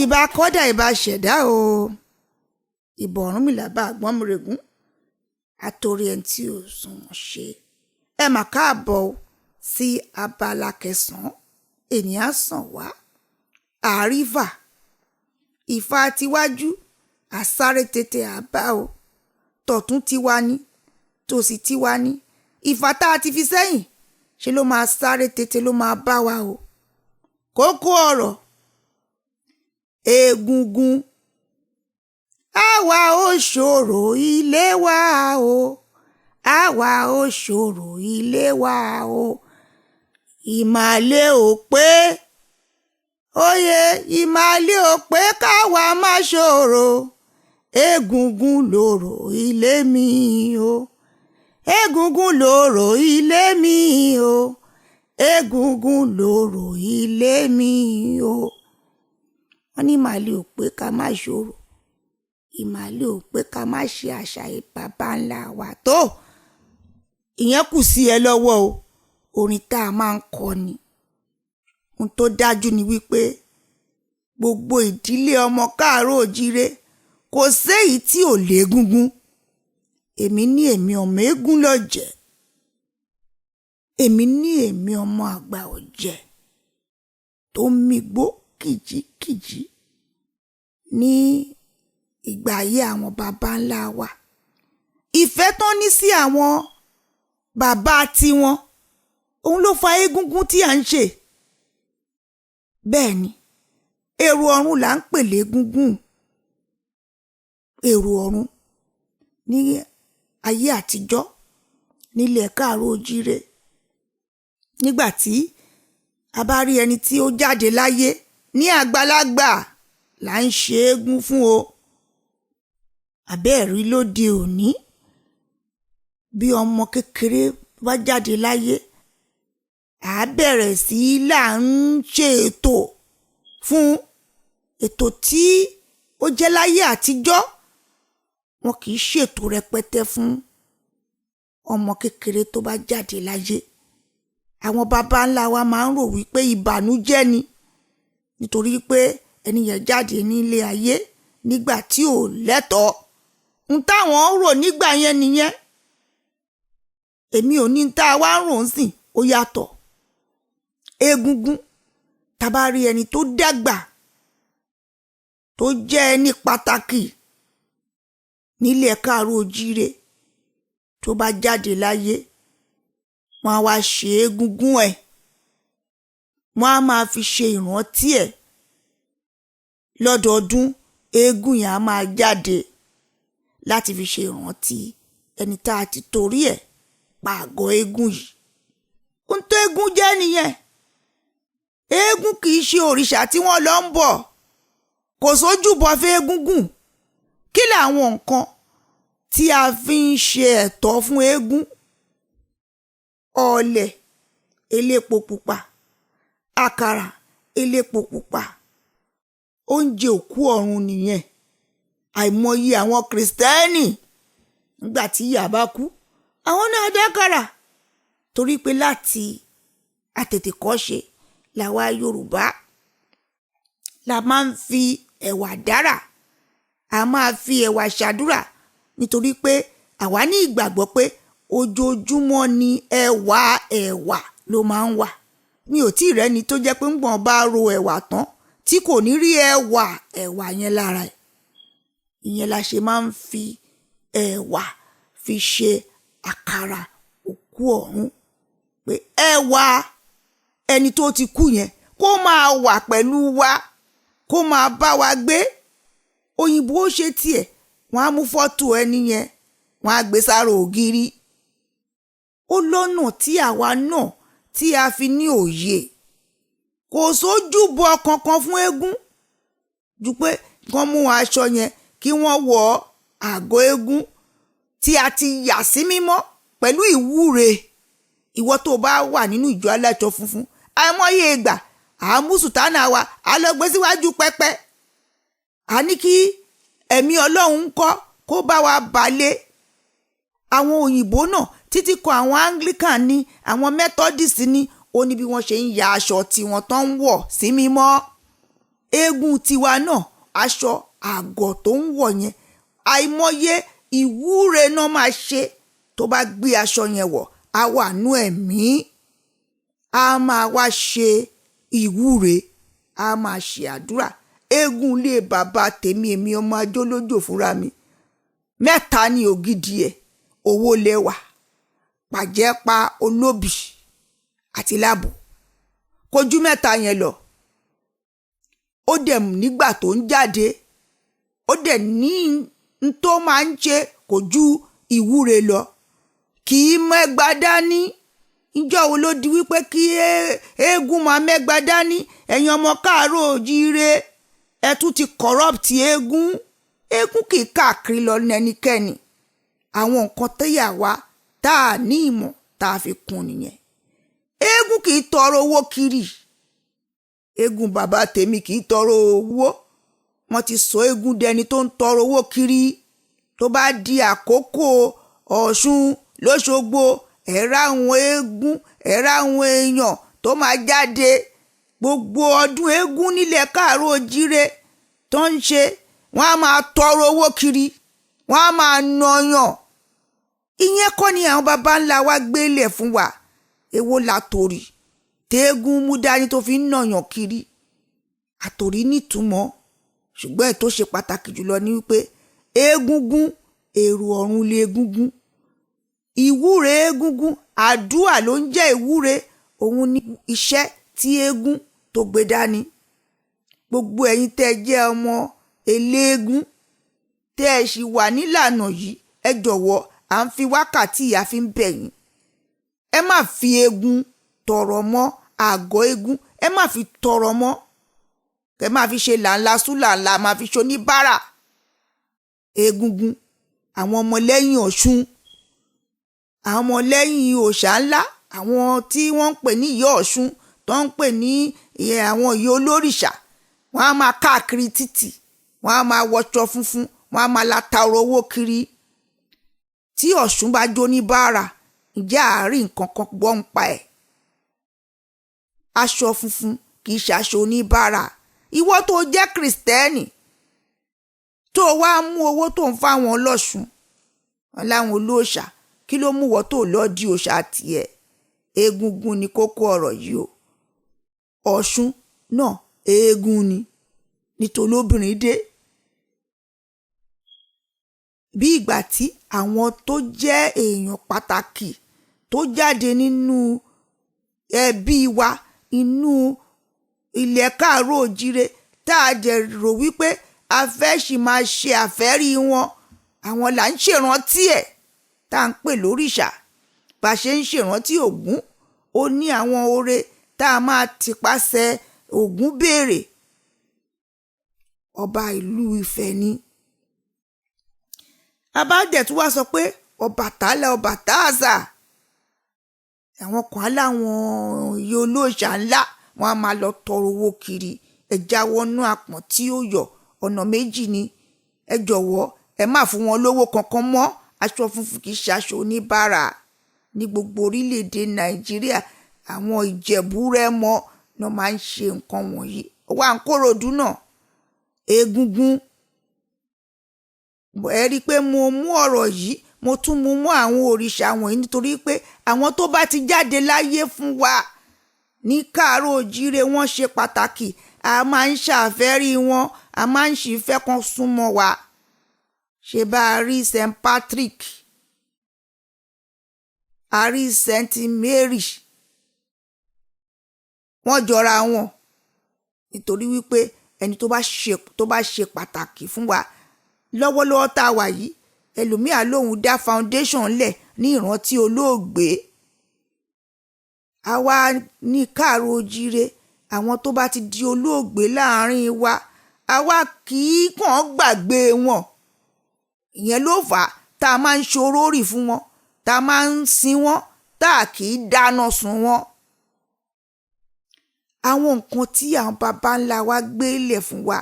Ìbà kọ́dà, ìbà ṣẹ̀dá o, ìbà Ọ̀rúnmìlà, bá àgbọ̀nmìrègún àtòrí ẹni tí ò sunwọ̀n ṣe. Ẹ mà káàbọ̀ o sí abala kẹsàn-án. Ènìyàn sàn wá àrífà ìfà tiwájú, àsáré tètè àbá o, tọ̀tún tiwa ní, tòsì tiwa ní. Ìfà tá a ti fi sẹ́yìn ṣe ló máa sáré tètè, ló máa bá wa o. Kókó ọ̀rọ̀: egungun. Àwa ò ṣòro ilé wa o, àwa ò ṣòro ilé wa o. Ìmàle ò pé oyè, ìmàle ò pé káwa má ṣòro. Egungun lòrò ilé mi o, egungun lòrò ilé mi o, egungun lòrò ilé mi o. Wọ́n ní ìmàle ò pé ká má ṣòro, ìmàle ò pé ká má ṣe àṣà bàbá ńlá wa tó. Ìyẹn kù sí ẹ lọ́wọ́ o. Orin tá a máa ń kọ ni. Ohun tó dájú ni wípé gbogbo ìdílé ọmọ káàárọ̀ òjíire, kò séyìí tí ò légungun. Èmi ní èmi ọmọ eégún lọ́jẹ̀, èmi ní èmi ọmọ àgbà ọ̀jẹ̀ tó ń migbó kìjikìji ní ìgbà ayé àwọn baba ńlá wa. Ìfẹ́ tán ní sí àwọn bàbá tiwọn, òun ló fa egungun tí à ń ṣe. Bẹ́ẹ̀ ni, èrò ọ̀run là ń pè légúngún. Èrò ọ̀run ní ayé àtijọ́ nílẹ̀ káàárọ̀ ojíire, nígbà tí a bá rí ẹni tí ó jáde láyé ní àgbàlagbà, là ń ṣe eégún fún o. Àbẹ́ẹ̀rí lóde òní, bí ọmọ kékeré bá jáde láyé, à bẹ̀rẹ̀ sí là ń ṣe ètò fún. Ètò tí ó jẹ́ láyé àtijọ́, wọn kì í ṣètò rẹpẹtẹ fún ọmọ kékeré tó bá jáde láyé. Àwọn baba ńlá wa máa ń rò wípé ìbànújẹ́ ni, nítorí pé ẹni yẹn jáde nílé ayé nígbà tí ò lẹ́tọ̀ọ́. Ń táwọn ń rò nígbà yẹn nìyẹn. Èmi ò ní tá a wá ń rò ń sìn, ó yàtọ̀. Egungun, tá a bá rí ẹni tó dàgbà, tó jẹ́ ẹni pàtàkì nílẹ̀ káàárọ̀ ojíire, tó bá jáde láyé, wọ́n á wá ṣe egungun ẹ̀, wọ́n á máa fi ṣe ìrántí ẹ̀ lọ́dọọdún. Eégún yẹn á máa jáde láti fi ṣe ìrántí ẹni tá a ti torí ẹ̀ pa àgọ́ eégún yìí. Ohun tó eégún jẹ́ nìyẹn. Eégún kì í ṣe òrìṣà tí wọ́n lọ ń bọ̀, kò sójúbọ fún eégúngún. Kí làwọn nǹkan tí a fi ń ṣe ẹ̀tọ́ fún eégún? Ọ̀ọ̀lẹ̀ elépo pupa, àkàrà elépo pupa, oúnjẹ òkú ọ̀run nìyẹn. Àìmọye àwọn Kìrìsìtẹ́nì, nígbà tí ìyá bá kú, àwọn náà dákàrà, torí pé láti àtètèkọ́ṣe làwa Yorùbá la máa ń fi ẹ̀wà dára, a máa fi ẹ̀wà ṣàdúrà, nítorí pé àwa ní ìgbàgbọ́ pé ojoojúmọ́ ni ẹwà ẹ̀wà ló máa ń wà. Mi ò tí ì rẹ́ni tó jẹ́ pé ń gbọ̀n bá ro ẹ̀wà tán tí kò ní rí ẹwà ẹ̀wà yẹn lára ẹ̀. Ìyẹn la ṣe máa ń fi ẹ̀wà fi ṣe àkàrà òkú ọ̀run, pé ẹwà ẹni tó ti kú yẹn kó máa wà pẹ̀lú wa, kó máa bá wa gbé. Òyìnbó ṣe tiẹ̀, wọ́n á mú fọ́tò ẹni yẹn, wọ́n á gbé sára ògiri. Ó lọ́nà tí àwa náà tí a fi ní òye. Kò sójúbọ kankan fún eégún ju pé kán mú aṣọ yẹn kí wọ́n wọ àgọ́ eégún tí a ti yà sí mímọ́ pẹ̀lú ìwúre. Ìwọ tó bá wà nínú ìjọ aláṣọ funfun, àìmọye ìgbà à ń mú sùtánà wa, à lọ gbé síwájú pẹpẹ, à ní kí ẹ̀mí Ọlọ́run ń kọ́ kó bá wa balẹ̀. Àwọn òyìnbó náà títí kan àwọn Anglican ní, àwọn Methodist ní, ó ní bí wọ́n ṣe ń ya aṣọ tiwọn tó ń wọ̀ sí mímọ́. Eégún tiwa náà, aṣọ àgọ̀ tó ń wọ̀ yẹn, àìmọye ìwúre náà máa ṣe. Tó bá gbé aṣọ yẹn wọ̀, á wà nú ẹ̀mí, á máa wá ṣe ìwúre, á máa ṣe àdúrà. Eégún ilé bàbá tèmi, èmi ọmọ ajólójò fúnra mi, mẹ́ta ní ògidì ẹ̀: owó lẹ́wà, pàjẹ́pa olóbì àti láàbò. Kojú mẹ́ta yẹn lọ. Ó dẹ̀ nígbà tó ń jáde, ó dẹ̀ ní n tó máa ń ṣe, kò ju ìwúre lọ. Kì í mẹ́gba dání. Ìjọ́ wo ló di wípé kí eégún máa mẹ́gba dání? Ẹ̀yin ọmọ káàárọ̀ òjíire, ẹ tún ti corrupt eégún. Eégún kì í káàkiri lọ ní ẹnikẹ́ni. Àwọn nǹkan tẹ́yà wa tá a ní ìmọ̀ tá a fi kún nìyẹn. Eégún kì í tọrọ owó kiri. Eégún bàbá tèmi kì í tọrọ owó. Wọ́n ti sọ eégún dẹni tó ń tọrọ owó kiri. Tó bá di àkókò Ọ̀ṣun lóṣogbo, ẹ̀rá àwọn eégún, ẹ̀rá àwọn èèyàn tó máa jáde. Gbogbo ọdún eégún nílẹ̀ káàárọ̀ òjíire tó ń ṣe, wọ́n á máa tọrọ owó kiri, wọ́n á máa nàyàn. Ìyẹn kọ́ ni àwọn baba ńlá wa gbélé fún wa. Èwo la torí téégún mú dání tó fi ń nàyàn kiri? Àtòrí nítumọ̀, ṣùgbọ́n èyí tó ṣe pàtàkì jùlọ ni wípé eégúngún, èrò ọ̀run lé egúngún. Ìwúre eégúngún, àdúà ló ń jẹ́ ìwúre. Òun ni iṣẹ́ tí eégún tó gbé dání. Gbogbo ẹ̀yin tẹ́ ẹ jẹ́ ọmọ eléégún tẹ́ ẹ sì wà nílànà yìí, ẹ jọ̀wọ́, à ń fi wákàtí ìyá fi ń bẹ̀ yín, ẹ má fi eégún tọrọ mọ́. Àgọ́ eégún, ẹ má fi tọrọ mọ́. Ẹ má fi ṣe làǹlà súlàǹlà, má fi ṣe oníbàárà. Egungun, àwọn ọmọlẹ́yìn Ọ̀ṣun, àwọn ọmọlẹ́yìn òòṣà ńlá, àwọn tí wọ́n ń pè ní ìyá Ọ̀ṣun, tó ń pè ní àwọn ìyá olórìṣà, wọ́n á máa káàkiri títì, wọ́n á máa wọṣọ funfun, wọ́n á máa la owó kiri. Tí Ọ̀ṣun bá jó ní báárà, ǹjẹ́ àárín nǹkan kan gbọ́ ń pa ẹ̀? Aṣọ funfun kì í ṣe aṣọ oníbàárà. Ìwọ tó jẹ́ Kìrìsìtẹ́nì tó wá mú owó tó ń fáwọn ọlọ́ṣun láwọn olóòṣà, kí ló mú wọ́ tó lọ́ọ́ di òòṣà tiẹ̀? Egungun ni kókó ọ̀rọ̀ yìí o. Ọ̀ṣun náà eégún ni, nítorí obìnrin dé. Bí ìgbà tí àwọn tó jẹ́ èèyàn pàtàkì tó jáde nínú ẹbí wa, inú ilẹ̀ káàárọ̀ òjíire, tá a dẹ̀ rò wípé a fẹ́ sì máa ṣe àfẹ́rí wọn, àwọn là ń ṣèrántí ẹ̀ tá à ń pè lóríṣà. Bá a ṣe ń ṣèrántí Ògún, ó ní àwọn oore tá a máa tìpasẹ̀ Ògún béèrè. Ọba ìlú Ifẹ̀ ni. Abájẹ̀ tí wàá sọ pé Ọbàtálá, Ọbàtásà, àwọn kan láwọn iye olóòṣà ńlá, wọn á máa lọ tọrọ owó kiri. Ẹ jáwọ́ nú àpọ̀n tí ó yọ. Ọ̀nà méjì ni. Ẹ jọ̀wọ́, ẹ má fún wọn lówó kankan mọ́. Aṣọ funfun kì í ṣe aṣọ oníbàárà. Ní gbogbo orílẹ̀-èdè Nàìjíríà, àwọn Ìjẹ̀bú Rẹ́mọ náà máa ń ṣe nǹkan wọ̀nyí. Wà ń Kòròdú náà, egungun. Ẹ rí i pé mo mú ọ̀rọ̀ yìí, mo tún mú mọ́ àwọn òrìṣà wọ̀nyí, nítorí pé àwọn tó bá ti jáde láyé fún wa ní káàárọ̀ òjíire, wọ́n ṣe pàtàkì. A máa ń ṣàfẹ́rí wọn, a máa ń sì fẹ́ kan súnmọ́ wa. Ṣe bá a rí St Patrick, a rí St Mary, wọ́n jọra wọn, nítorí wípé ẹni tó bá ṣe pàtàkì fún wa lọ́wọ́lọ́wọ́ tá a wà yìí, ẹlòmíà lòun dá foundation lẹ̀ ní ìrántí olóògbé. Àwa ní káàárọ̀ ojíire, Àwọn tó bá ti di olóògbé láàrin wa, àwa kì í kàn gbàgbé wọn. Ìyẹn ló fà á tá a máa ń ṣorórì fún wọn, tá a máa ń sin wọn, tá a kì í dáná sun wọn. Àwọn nǹkan tí àwọn baba ńlá wa gbé lẹ̀ fún wa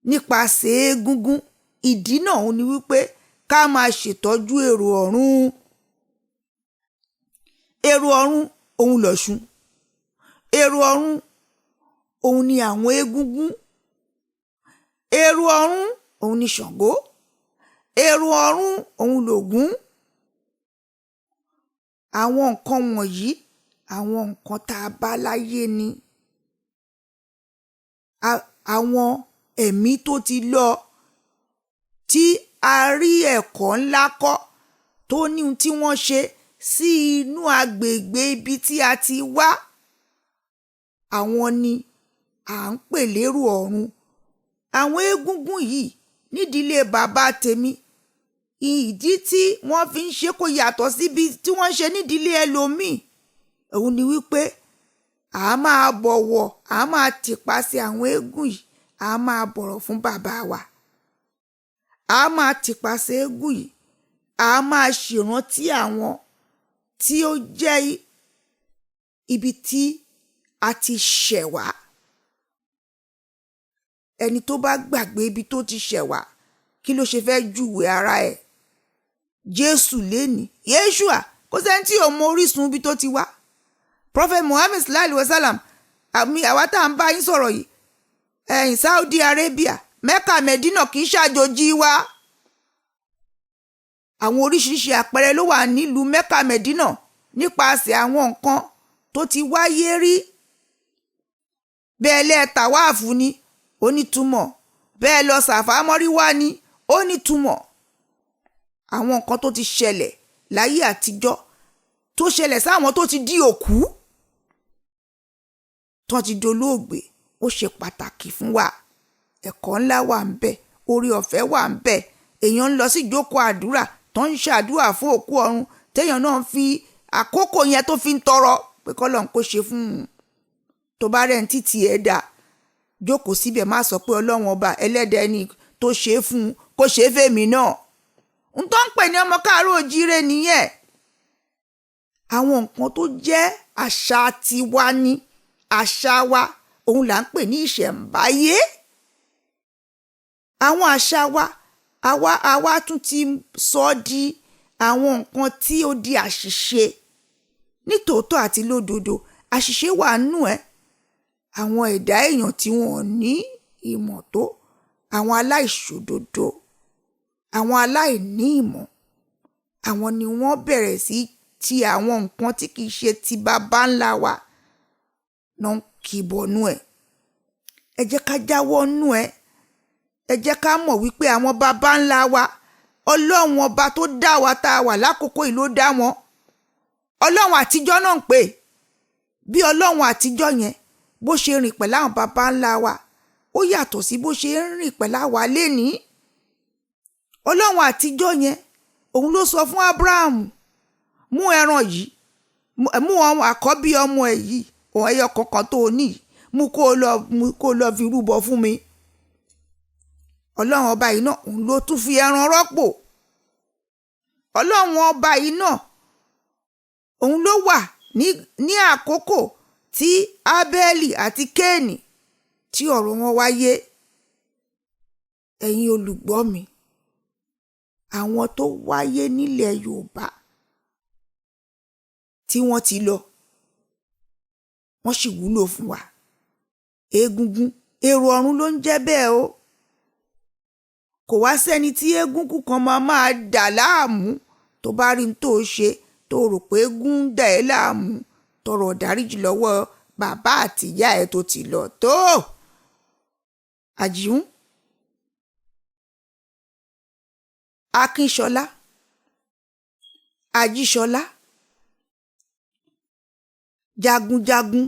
nípasẹ̀ egúngún, ìdí náà ni wípé ká máa ṣètọ́jú èrò ọ̀run. Èrò ọ̀run òun lọ̀ṣun. Èrò ọ̀run òun ni àwọn egúngún. Èrò ọ̀run òun ni Ṣàngó. Èrò ọ̀run òun lògún. Àwọn nǹkan wọ̀nyí, àwọn nǹkan tá a bá láyé ni. Àwọn ẹ̀mí tó ti lọ tí a rí ẹ̀kọ́ ńlá kọ́ tó ní ohun tí wọ́n ṣe sí inú agbègbè ibi tí a ti wá, àwọn ni à ń pè lérò ọ̀run. Àwọn egúngún yìí nídìílé bàbá tèmi, ìdí tí wọ́n fi ń ṣe kó yàtọ̀ síbi tí wọ́n ń ṣe nídìílé ẹlòmíì, òun ni wípé a máa bọ̀wọ̀, a máa tìpasẹ̀ àwọn eégún yìí, a máa bọ̀rọ̀ fún bàbá wa. A máa tìpasẹ̀ eégún yìí, a máa ṣèrántí àwọn tí ó jẹ́ ibi tí a ti ṣẹ̀ wá. Ẹni tó bá gbàgbé ibi tó ti ṣẹ̀ wá, kí ló ṣe fẹ́ júwe ara ẹ̀? Jésù léni, Yeshua, kò sẹ́ni tí ò mọ orísun ibi tó ti wá. Prophet Muhammad sallallahu alaihi wasallam, àmì àwa tá à ń bá yín sọ̀rọ̀ yìí, ẹ̀yìn Saudi Arabia, Mecca, Medina kì í ṣàjòjì wa. Àwọn oríṣiríṣi àpẹẹrẹ ló wà nílùú Mecca, Medina nípasẹ̀ àwọn nǹkan tó ti wáyé rí. Bẹ́ẹ̀ lẹ́ tàwáàfù ni, ó nítumọ̀. Bẹ́ẹ̀ lọ Sàfá Mọ́ríwá ni, ó nítumọ̀. Àwọn nǹkan tó ti ṣẹlẹ̀ láyé àtijọ́ tó ṣẹlẹ̀ sáwọn tó ti di òkú, tó ti dolóògbé, ó ṣe pàtàkì fún wa. Ẹ̀kọ́ ńlá wà ń bẹ̀, orí ọ̀fẹ́ wà ń bẹ̀. Èèyàn ń lọ sí ìjókòó àdúrà tó ń ṣàdúrà fún òkú ọ̀run, téèyàn náà ń fi àkókò yẹn tó fi ń tọrọ pé k'Ọlọ́run kó ṣe fún un. Tó bá rẹ̀ ń títì ẹ̀ dà, jókòó síbẹ̀, má sọ pé Ọlọ́run ọba ẹlẹ́dàá ẹni tó ṣe é fún un kó ṣe é fèmí náà. N tó ń pè ní ọmọ káàárọ̀ oòjíire nìyẹn. Àwọn nǹkan tó jẹ́ àṣà tiwa ni, àṣà wa òun là ń pè ní ìṣẹ̀ǹbáyé. Àwọn àṣà wa, àwa tún ti sọ di àwọn nǹkan tí ó di àṣìṣe. Nítòótọ́ àti lódodo, àṣìṣe wà nínú ẹ̀. Àwọn ẹ̀dá èèyàn tí wọ́n ò ní ìmọ̀ tó, àwọn aláìṣòdodo, àwọn aláìní ìmọ̀, àwọn ni wọ́n bẹ̀rẹ̀ sí ti àwọn nǹkan tí kì í ṣe ti baba ńlá wa náà ń kì bọnú ẹ̀. Ẹ jẹ́ ká jáwọ́ nú ẹ̀. Ẹ jẹ́ ká mọ̀ wípé àwọn baba ńlá wa, Ọlọ́run ọba tó dá wa tá a wà lákòókò yìí ló dá wọn. Ọlọ́run àtijọ́ náà ń pè. Bí Ọlọ́run àtijọ́ yẹn bó ṣe rìn pẹ̀lú àwọn baba ńlá wa, ó yàtọ̀ sí bó ṣe ń rìn pẹ̀lú àwa lénìí. Ọlọ́run àtijọ́ yẹn òun ló sọ fún Abraham, mú ẹran yìí, mú àkọ́bí ọmọ ẹ̀ yìí, òun ẹyọ kankan tó o ní, mú kó lọ fi rúbọ fún mi. Ọlọ́run ọba yìí náà òun ló tún fi ẹran rọ́pò. Ọlọ́run ọba yìí náà òun ló wà ní àkókò tí Ábẹ́lì àti Kéènì tí ọ̀rọ̀ wọn wáyé. Ẹ̀yin olùgbọ́ mi, àwọn tó wáyé nílẹ̀ Yorùbá tí wọ́n ti lọ, wọ́n sì wúlò fún wa. Egungun, èrò ọ̀run ló ń jẹ́ bẹ́ẹ̀ o. Kò wá sẹ́ni tí egungun kan máa dà láàmú. Tó bá rí n tó ṣe, tó rò pé eégún ń dà ẹ́ láàmú, tọrọ ìdáríjì lọ́wọ́ bàbá àti ìyá ẹ̀ tó ti lọ tó. Àjíhùn Akínṣọlá, Ajíṣọlá, jagunjagun,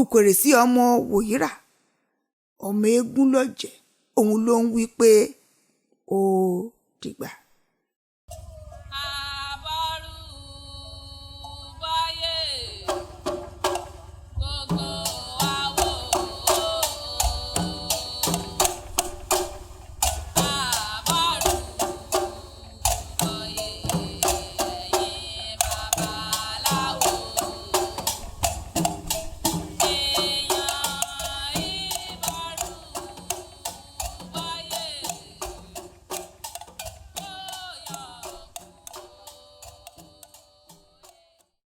Ukèrèsí ọmọ Wòyíra, ọmọ eégún lọ́jẹ̀, òun ló ń wí pé ó dìgbà.